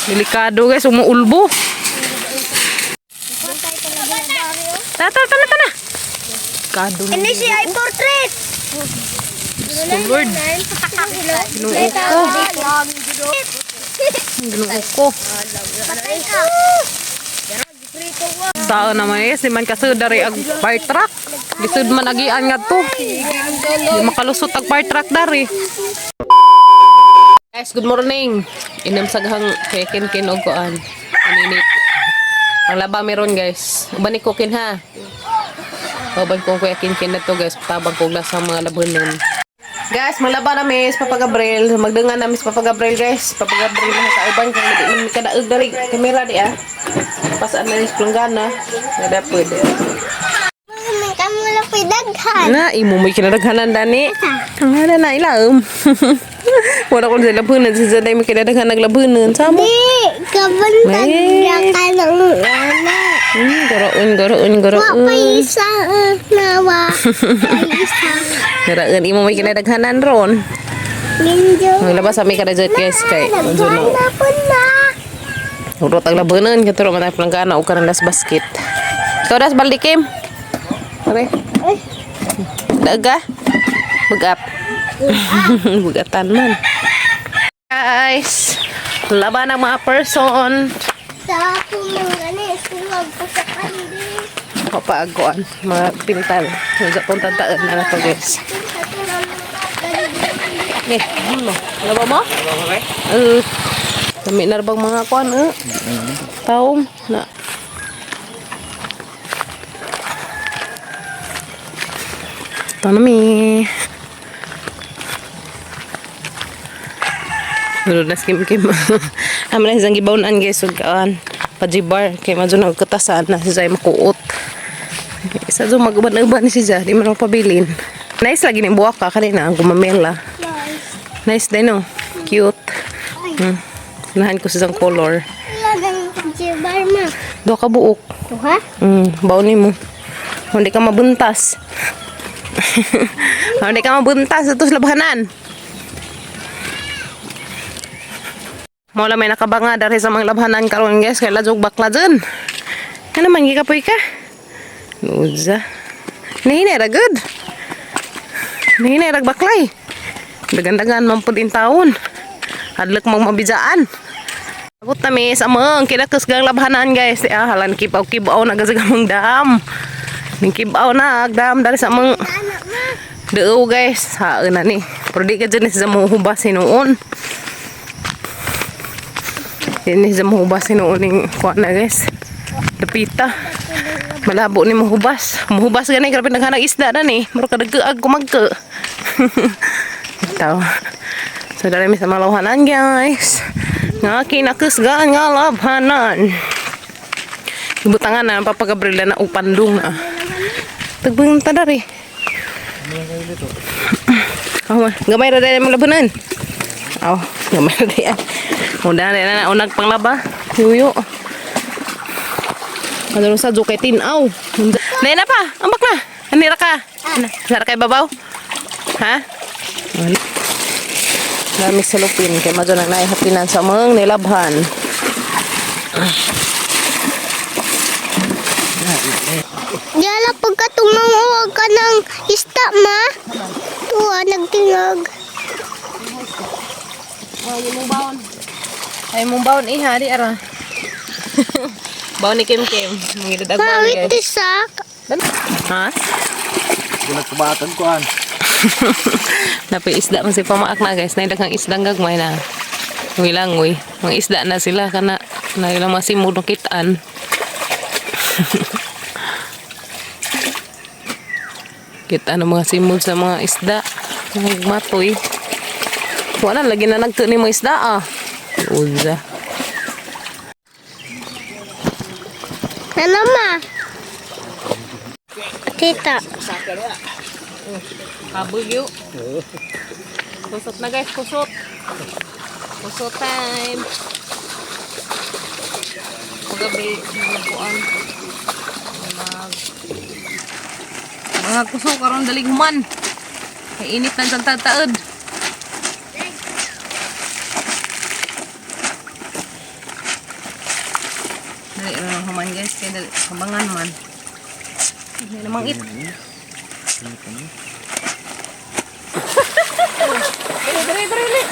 Delikado, guys, umuulbo. Tara, tara, tara, tara. Delikado na. Ini si ay portrait. Diyos ko, Lord. Ginoo ko. Ginoo ko. Patay ka. Saan naman eh, si man kasi dari ag fire truck. Lisod man agian nga to. Di makalusot ag fire truck dari. Guys, good morning. Inam saghang kekin kin og kuan. Aninit. Ang laba meron, guys. Uban ni kukin ha. Uban ko kuya kin na to, guys. Tabang ko sa mga labanon. Guys, malaba na miss Papa Gabriel. Magdangan na miss Papa Gabriel, guys. Papa Gabriel na kauban kung hindi man kadaog dali kamera di ah. Pasaan na ni Planggana. Nada pwede. Kamu lang pidaghan. Na imo may kinadaghanan dani. Ang na na ilaom. Wala ko sa labunan sa day may kinadaghan naglabunan samo. Di, kabantag May. ka ng ana. Garaon garaon Wa garaon. pa isa nawa. Pa isa. Garaon imo may kinadaghanan ron. Minjo. Maglabas sa may kadajot, guys, kay unso Laghan no. na po na. Urot ang labunan katuro man tayo planggana og kanang last basket. Ikaw das baldi Kim. Are. Daga. Bugat. Bugatan man. Guys, laban ang mga person. Sa ako mga gani, suwag ko sa kandi. Kapaaguan, mga pintal. Sa kung tataan na to, guys. Eh, ano? Laba mo? Eh, dami na bang mga kuan eh. Taong na. Ito na mi. Sunod na skim kim. Amo na isang gibawnan, guys, ug kaan. Pajibar kay madyo nagkatasan na si Zay makuot. Isa do maguban-uban ni si Zay, di man pabilin. Nice lagi ni buwak ka kanina ang gumamela. Nice din no. Cute. Nahan ko sa isang color. Wala nang jibar ma. Do ka buok. Tuha? Baon mo. Hindi ka mabuntas. Hindi ka mabuntas ito sa labahanan. Mo may nakabanga dari sa mga labhanan karon, guys, kay ladjog bakla dyan. Ano man gikapoy ka? Uza. Nahinay ra good. Nahinay ra baklay. Dagan-dagan man pud in taon. Hadlok mong mabijaan. Abot na mi sa among kinakusgang labhanan, guys. Ah, halan kibaw-kibaw na gasig among dam. Ning kibaw na ag dam dari sa among Anak ma. duo, guys. Haan na ni. Pero di ka dyan sa muhubas hinuon. Yan sa muhubas hinuon ning kuha na, guys. Dapita. Malabo ni muhubas. Muhubas gani grabe naghanag isda na ni. Mura ka nagkaag kumagka. Ito. So dali mi sa malawhanan, guys. Nga kinakusgaan nga labhanan. Ibutangan na ang Papa Gabriel na upandong na. Tagbang tadari. Oh, gamay ra dai mo labanan. Oh, gamay ra dai. Una na na unag panglaba. Yuyo. Ano sa jukay tinaw. Nay na pa, ambak na. Anira ka. Ana, sara kay babaw. Ha? Ano? Dami sa lupin kay madyo nang naihapinan sa mga nilabhan. Yala pagka tumanguwag ka ng ista ma. Tuwa nagtingog. Ay mong baon. Ay mong baon iha di ara. Baon ni Kim Kim. Mangidadag baon, Mawit guys. isak. Ha? Ginagkubatan ko an. Napi isda man si pamaak na, guys. Naidaghang isdang gagmay na. Langoy langoy. Mga isda na sila kana na ilang mga simod ng kitaan. Kita ng mga simod sa mga isda. Mga matoy. Wala lagi na nagto ni mga isda ah. Uza. Ano ma? Tita. Kabugyo. Kusot na, guys, kusot. Kusot time. Pagabi, magkuan. Mag mga kusot karon daling human. Kay init na dyan taod. Dali na human guys kay dali kabangan man. Hindi namang it. Dali, dali, dali.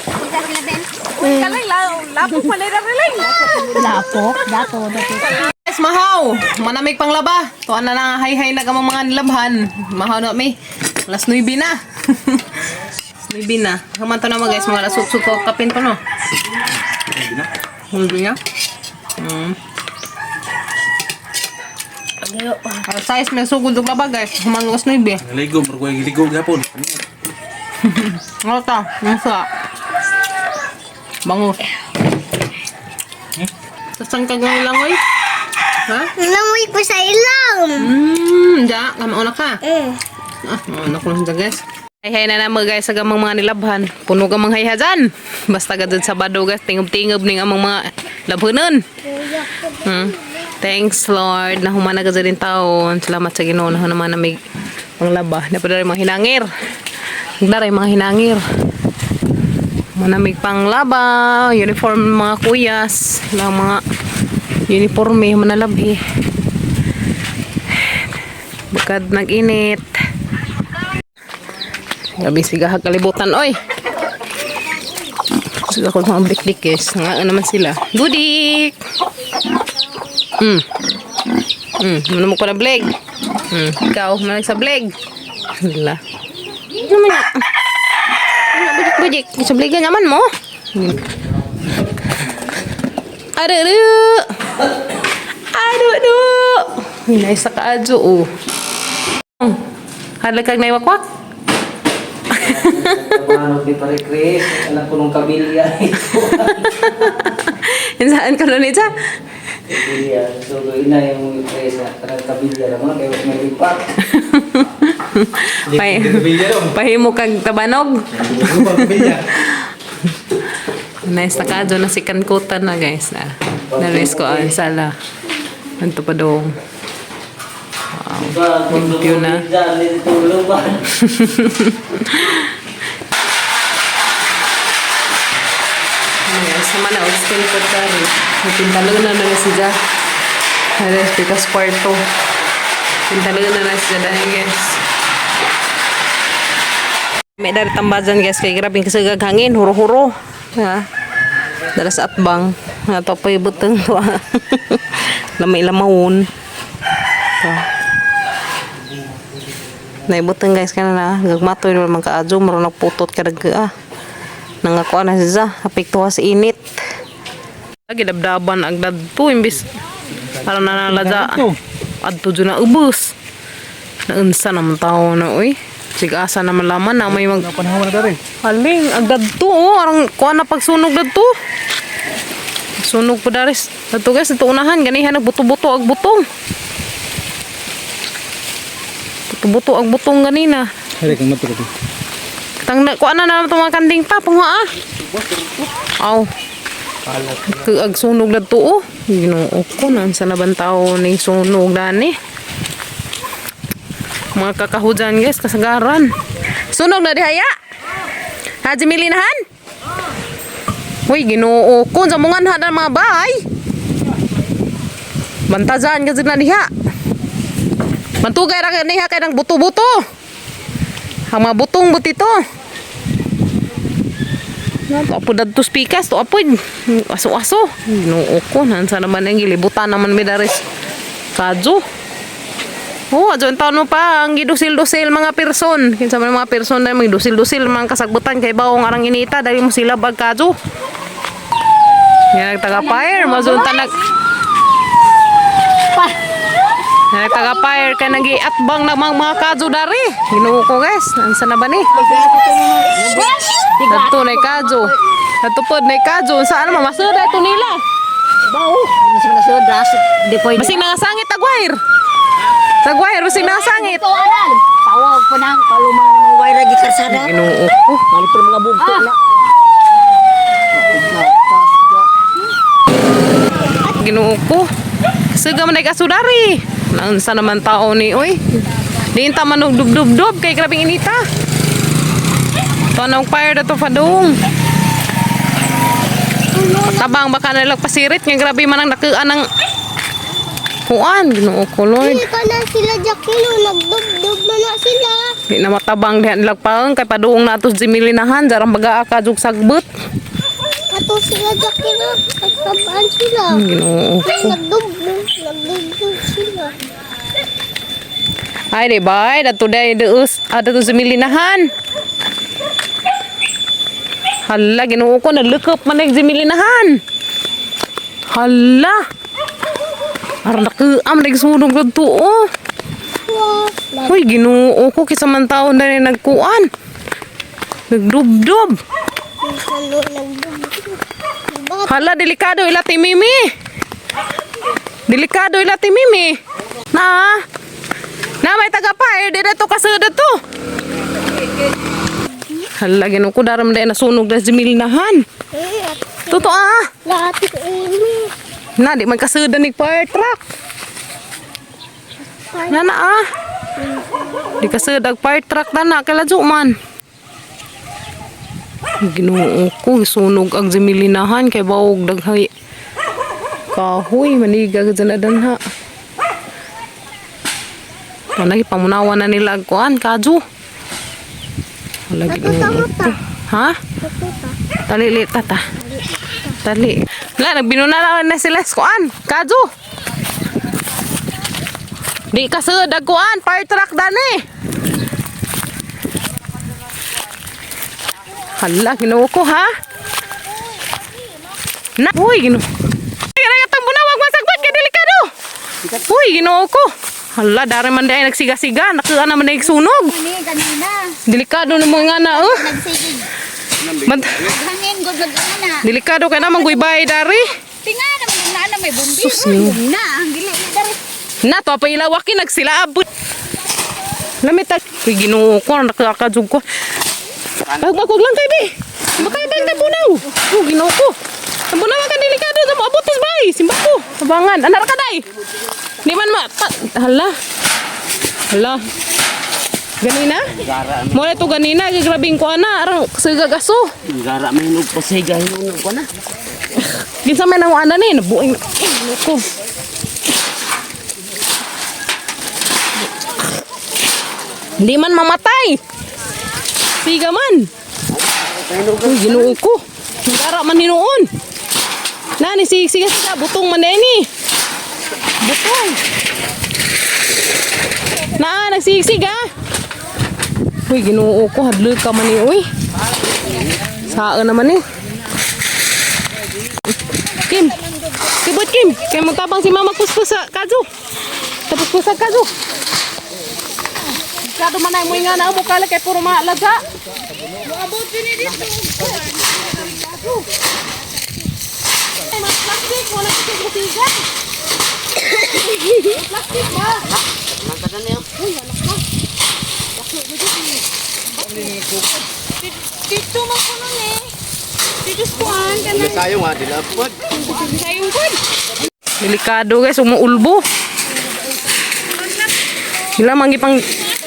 Kita sila Ben. Uy, kalay, lapok pa na rin. Lapok, dato, dato. Guys, mahaw! Manamig pang laba. Tuan na lang, hay-hay na kamang mga nilabhan. Mahaw na mi. Alas 9 na. Alas 9 na. Kamanto na mo guys, mga alas 8 ko kapin ko no. Hindi na. Alas 6 may sugod og laba guys. Human alas 9. Ligo, murag way ligo gapon. Ano ta? Nasa. Bangus. Saan ka gawin lang, oy? Ha? Langoy ko sa ilang. Ja, kamauna ka. Eh. Ah, ano ko lang dyan, guys. Hay hay na naman guys sa gamang mga nilabhan. Puno ka mga hayhajan. Basta ka dyan sa bado guys, tingob-tingob ning amang mga labhanon. Thanks Lord, nahumana ka dyan din taon. Salamat sa Ginoo na naman na may panglaba. Napadari mga hinangir. Nagdaray mga hinangir. Manamig panglaba, uniform mga kuyas, lang mga uniforme manalabhi. Bukad nag-init. Gabi siga kalibutan oy. Sila ko mga bliklik guys. Nga naman sila. Budik! Ano mo ko na bleg? Ikaw, manag sa bleg. Hala. Ano naman yan? Ano, Budik, budik. Sa bleg naman mo. Aru, aru, aru. Nice sa kaadyo, oh. Hadlok kag naiwakwak. Ano di pare Chris, alam ko nung kabilya ito. Insaan ka nun ita? Kabilya, so ina yung Chris, kanang kabilya naman kay may lipat. Pay, pahimo kag tabanog. Nice na kadyo na si kankutan na guys na. Na-miss ko ang sala. Anto pa dong. Diba, kung Thank you na. dyan, dito luban. Yes, naman na og skin po tari. Pintalo na na si Ja. Ares pikas kwarto. Pintalo na na si Ja dahil guys. May dari tambajan guys kay grabe kasi hangin huro-huro. Ha. Dara sa atbang. Ato pa ibutang to. Lamay lamawon. To. Naibutang guys kana na gagmatoy naman man kaadyo maro nagputot kadag ah. Nangakuha na siya, apektuha sa init. Lagi dabdaban ang dadto imbis para na nalada. Adto dyan na ubos. Naunsa naman tao na uy. Sigasa naman laman na may mag Panahon na dere. Aling, ang dadto oh, arang kuha na pagsunog dadto. Sunog po daris. Dadto guys, ito unahan ganihan nagbuto-buto ag butong. Buto-buto ag butong ganina. Hari kang matulog. Tang na kuha na naman itong mga kanding pa, pangwa ah. Aw. Ag sunog na to oh. Ginoo ko na sa naban tao ning sunog dani. Mga kakahujan guys, kasagaran. Sunog na dihaya. Haji milinahan. Uy, Ginoo ko sa mga na mga bahay. Bantazan kasi na diha. Mantugay ra niha kay nang buto-buto. Ang mga butong butito. To apo dadto spikas to apo aso-aso. Ginoo ko nansa naman ang gilibutan naman mi daris. Kadyo. Oh, adyo ang taon mo pa ang gidusil-dusil mga person. Kinsa man mga person na mga dusil-dusil mga kasagbutan kay bawong arang inita dali mo sila bag kadyo. Yan nagtaga fire, mazunta nag Nagtaga fire kay nagiatbang na mga kadyo dari. Ginoo ko guys, ansa na ba ni? Adto na kadyo. Adto pod na kadyo. Saan naman masuda ito nila? Bao. Mas mga das. Di pwede. Basig nangasangit tagwire. Tagwire basig nangasangit. Ito anal. Tawag pa nang paluma na mga wire gi karsada. Ginoo ko. Balik pa mga bugto na. Ginoo ko. Suga man ay kasudari. Naunsa naman tao ni oy. Diin ta man og dubdub-dub kay grabing inita. Tanong fire na to padung. Tabang baka nalag pasirit nga grabe man ang nakuan ang kuan, Ginoo ko Lord. Hindi ka na sila Jackie, no. Nagdubdub man na sila. Di na matabang diha nilag paang kay paduong nato sa Jimilinahan jarang baga ka jug sagbot. Kato sila Jackie, no. Nagtabaan sila. Ginoo Ay, ko. nagdubdub. Nagdubdub sila. Ay di ba? Dato day deus ada to Jimilinahan. Hala, Ginoo ko nalukop man ang Jimilinahan. Hala. Aron nakuam nagsunog dadto oh. Wow. Uy, Ginoo ko kisa man taon na nagkuan. Nagdubdob. Ano, nagdubdub. Bakit Hala, delikado ila ti Mimi. Delikado ila ti Mimi. Na. Na may taga pa eh, di na to kasada to. Hala, Ginoo ko daram na nasunog na si Milnahan. eh, Totoo ah. lahat ini. Na, di man kasada ni fire truck. Na na ah. Di kasada ag fire truck na na kala man. Ginoo ko sunog ang zimilinahan kay bawog daghay. Kahoy maniga gud na danha. Kanang pamunawan na nila ang kuan kadyo. Wala Ginoo ko. Ha? Totoo. Tali li tata. Tali. Wala, nagbinuna na na sila sa kuan. Kadyo. Di ka sa dagkuan, fire truck dani. Hala, Ginoo ko ha. Na, uy, Ginoo. Ay, ay, atang bunawag masagbot kay delikado. Uy, Ginoo ko. Hala, dari man di ay nagsiga-siga, nakuha naman ay sunog. Ni kanina. Delikado na mga na, oh. Nagsigig. Man- Naghangin gud na. Delikado kay naman guybay dari. Tinga naman na na may bumbi. Sus, ni. Na, ang dili ni dari. Na to pa ilawaki nagsilaab. Lamit ta. Kuy Ginoo ko nakakajug ko. Pagmagwag lang kay bi. Makay bang tabunaw. Oh, Ginoo ko. Tabunaw ka delikado sa moabot is bay. Simba ko. Tabangan. Anar ka day. Di man ma pa, hala. Hala. Ganina? Mo na to ganina gigrabing ko ana arang sigagaso. Gara may hinog pasiga hinog ko na. Kinsa may nang ana ni nabuing eh, ko. Hindi man mamatay. Siga man. Uy, Ginoo ko. Nagara man hinuon. Nani sige sige siga butong man ni. Butong. Na nagsigsig ah. Uy, Ginoo ko hadlo ka man ni uy. Saan naman ni? Kim. Kibot Kim. Kay magtabang si Mama kuskus sa kadyo. Tapos kusag kadyo. Kado man ay mo nga na mo kala kay puro maalaga. Moabot din dito. Ay, mga plastic, wala kasi masiga. Plastic ba? Dito man kuno ni. Dito kuan kana. Sayo nga dilapod. Sayong pod. Delikado guys, umuulbo. Sila mangi pang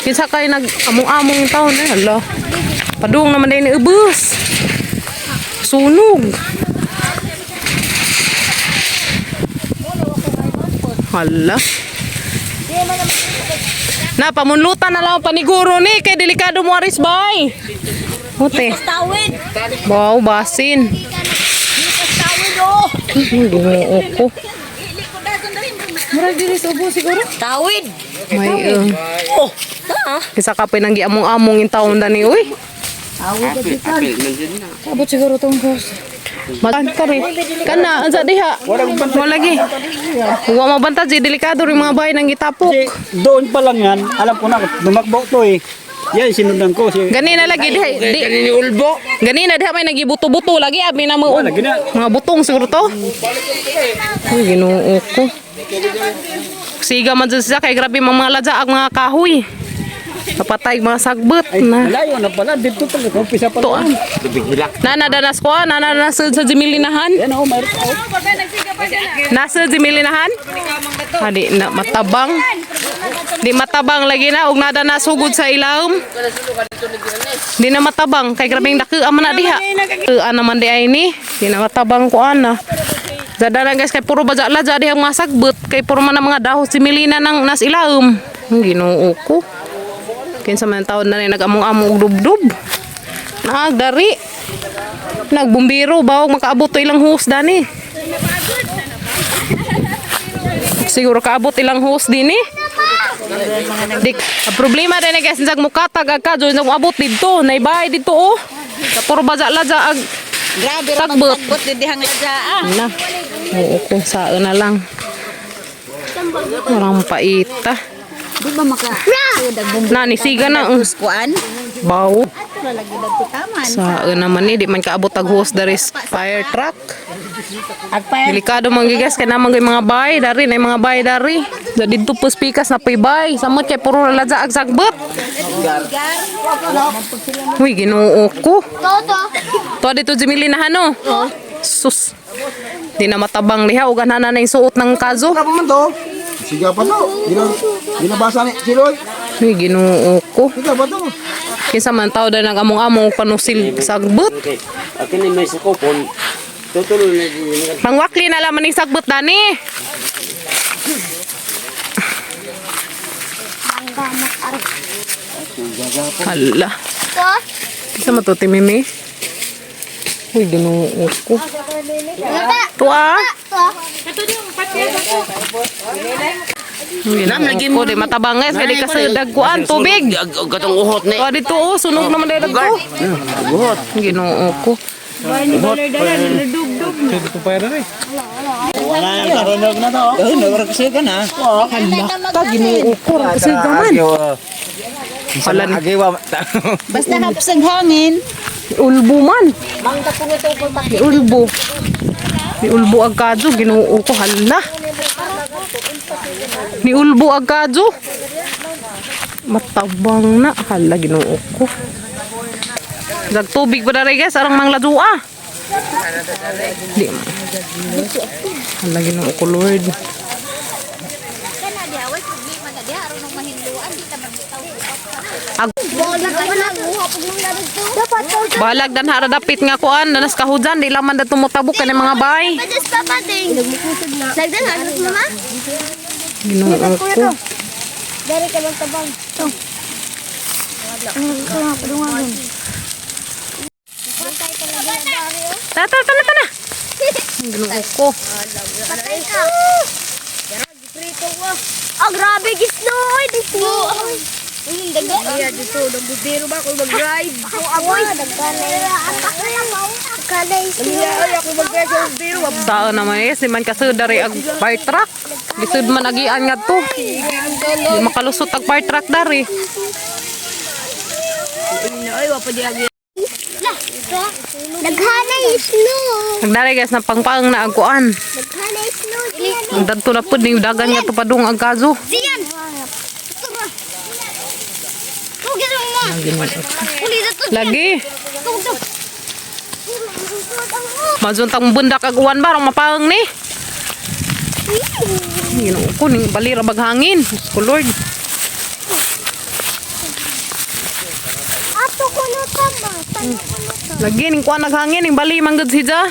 kinsa kay nag among-among taon eh hala. Padung naman din ni ubos. Sunog. Hala. Na pamunlutan na lang ang paniguro ni kay delikado mo aris bay. Ote. Tawid. Wow, basin. Dito tawid oh. Ginoo ko. Murag diri sa ubo siguro. Tawid. May Oh. Ta. Kisa ka pa nang giamong-among yung taon dani uy. Tawid Apil man din na. Abot siguro tong boss. Makan kare. Kana ansa diha. Wala lagi. Wa mabanta di delikado rin mga bahay nang gitapok. Kasi doon pa lang yan, alam ko na, dumakbo to eh. Yan, sinundan ko. Si, Ganina lagi diha di Kani ni ulbo. ganina diha may nagibuto-buto lagi abi na mo Wala, gina. mga butong siguro to. Uy, Ginoo ko. Siga man dyan siya kay grabe mga mga ladya ang mga kahoy. Napatay mga sagbot Ay, na. malayo na pala. Dito pala, umpisa pa To ah. lang. Tubig hilak. Nana danas ko ah, nana danas sa Jimilinahan. Yan ako, mayroon pa. Oh. Nasa Jimilinahan? Hadi na matabang. Di matabang lagi na og nada na sugod sa ilawom. Di na matabang kay grabeng dako man na diha. Dakuan naman di ay ni. Di na matabang ko ana. Zada na guys kay puro baja laja dihang masagbot kay puro man ang mga dahon si Melina nang nas ilawom. Ang Ginoo ko. Kinsa man taon na ni nag-among-among og dubdub. Nagdari. Nagbumbiro bawog makaabot to ilang hose dani. Siguro kaabot ilang hose din eh. Dik, ang problema din eh guys, insag mukatag ag kadyo, insag moabot didto, naibay didto oh. Sa puro baja laja ag Grabe ra Tagbot. magtagbot di dihang ladya ah. na. Oo, kung saan na lang. Parang paita. Di ba maka Na, nisiga na. kuan? Bawo. Ato ra lagi dagko taman. Saan naman ni, di man kaabot ag hose dari fire truck. Ag fire Delikado man guys, kay naman mga bay dari na mga bay dari. Da didto po spikas na pay bay. Samot kay puro ladya ag sagbot. Uy, Ginoo ko. Toto. To dito Jimili na hano. Sus. Di na matabang liha ug na na yung suot ng kazo. Ano man to? Siga pa to. Ginabasa ni Siloy. Uy, Ginoo ko. Siga pa to. Kinsa man tao dahil nag-among-among panusil sagbot. Okay. Akin ni may sakopon. Tutuloy na din. Mangwakli na laman ning sagbot dani. Hala. To. Kinsa man to timimi? Uy, Ginoo ko. Tuwa. To. Uy, Ginoo ko. Di matabang guys. Kaya di kasi dagkuan tubig. Katong uhot ni. Tuwa dito oh. Sunog naman dahil dagko. Uhot. Ginoo ko. Dito pa rin eh. Wala nang karunog na to. Dahil nagara kasi ka na. Hala ka, Ginoo ko. Kasi gaman. Hala ni Agiwa. Basta hapsag hangin. Ulbo man. Ni ulbo. Ni ulbo ang kadyo. Ginoo ko. Hala. Ni ulbo ang kadyo. Matabang na. Hala, Ginoo ko. Nagtubig pa na rin guys. Arang mangladua. Di man. Hala, Ginoo ko, Lord. Kana diha way problema na diha aron mahinluan di ta magbitaw. Ag Dapat to. balag dan hara dapit nga kuan nanas kahujan di laman da tumutabok kani mga bay. Padas papa ding. Lagdan alas mama. Ginoo ko. Dari ka lang tabang. To. Tara, tara, tara, tara. Ginoo ko. Patay ka. Oh, grabe gisnoy, gisnoy. Iya, dito nagbibiro ba ako mag-drive? Ako amoy. Saan naman eh, si man kasi dari ag fire truck. Lisod man agian nga to. Di makalusot ag fire truck dari. Naghanay snow. Nagdari guys na pangpaang na agkuan. Naghanay snow. Ang dadto na pud ning dagan nga to padung ang kaso. Ziyan. Lagi. Mazuntang bundak ag uwan barang mapaang ni. Ginoo ko ning balira baghangin. Diyos ko Lord. Ato ko na tama. Tama ko na tama. Lagi ning kuan naghangin ning bali man gud siya.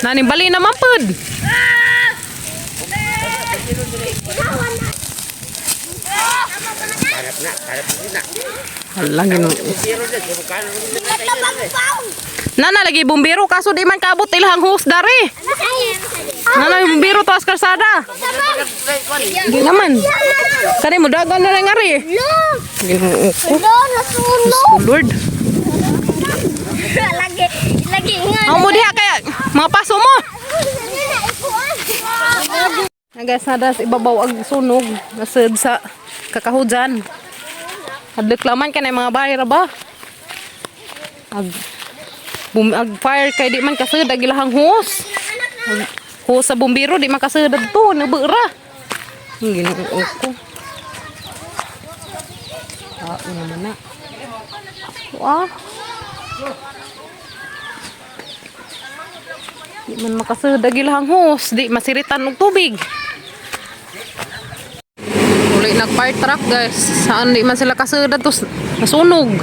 Nani bali naman pud. Hala Ginoo. Nana lagi bumbiro kaso di man kaabot ilahang hose dari. Nana yung bumbiro taas kalsada. Di naman. Kani mo dagan na lang ari. Lo! Ginoo ko. Lo, nasunog! Oh, Lord. Lagi, lagi nga. Ang mo diha kaya mga paso mo. Guys, nadas ibabaw ang sunog nasud sa kakahujan. Hadlok laman kanay mga bahay ra ba? Ag bum, ag fire kay di man kasud ag ilahang hose. Ag hose sa bumbiro di man kasud adto nabuura. Ang Ginoo ko. Tao naman na. Wah. Di man makasud ilahang hose, di masiritan og tubig. Uli nag fire truck, guys. Saan di man sila kasud ato nasunog.